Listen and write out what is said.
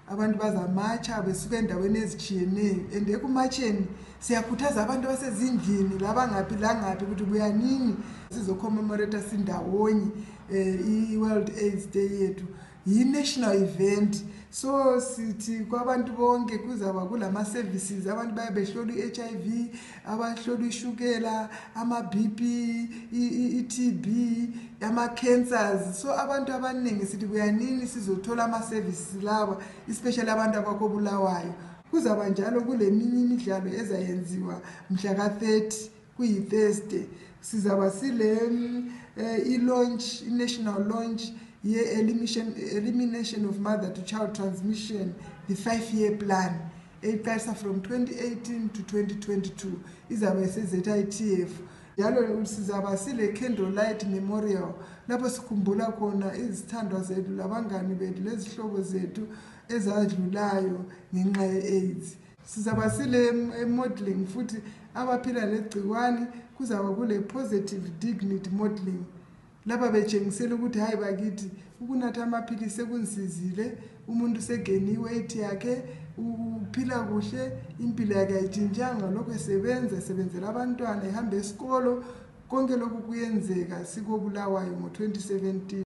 abantu bazamatsha besuka endaweni ezitshiyeneyo and ekumatsheni siyakhuthaza abantu abasezindlini labangaphi langaphi ukuthi buyanini sizocommemorate sindawonye i-World AIDS Day yethu yi-national event. So sithi kwabantu bonke kuzaba kulama-services abantu bayabehlolwa i-HIV, abahlolwa ishukela, ama-BP, i-TB, ama-cancers. So abantu abaningi sithi buyanini sizothola ama-services lawa, especially abantu abakobulawayo. Kuzaba njalo kule minye imidlalo ezayenziwa mhla ka-30 kuyi-Thursday. Sizaba sile i-launch, i-national launch elimination of mother to child transmission, the 5-year plan eqalisa from 2018 to 2022 izabe se-ZITF. Njalo sizaba sile candlelight memorial lapho sikhumbula khona izithandwa zethu labangani bethu lezihlobo zethu ezadlulayo ngenxa ye-AIDS. Sizaba sile modeling futhi abaphila legciwane kuzaba kule positive dignity modeling lapha betshengisela ukuthi hayi bakithi ukunatha amaphilisi sekunsizile, umuntu segeni iweight yakhe, uphila kuhle, impilo yakhe ayitshintshanga, lokho esebenzela abantwana, ehamba esikolo, konke lokhu kuyenzeka sikobulawayo ngo-2017.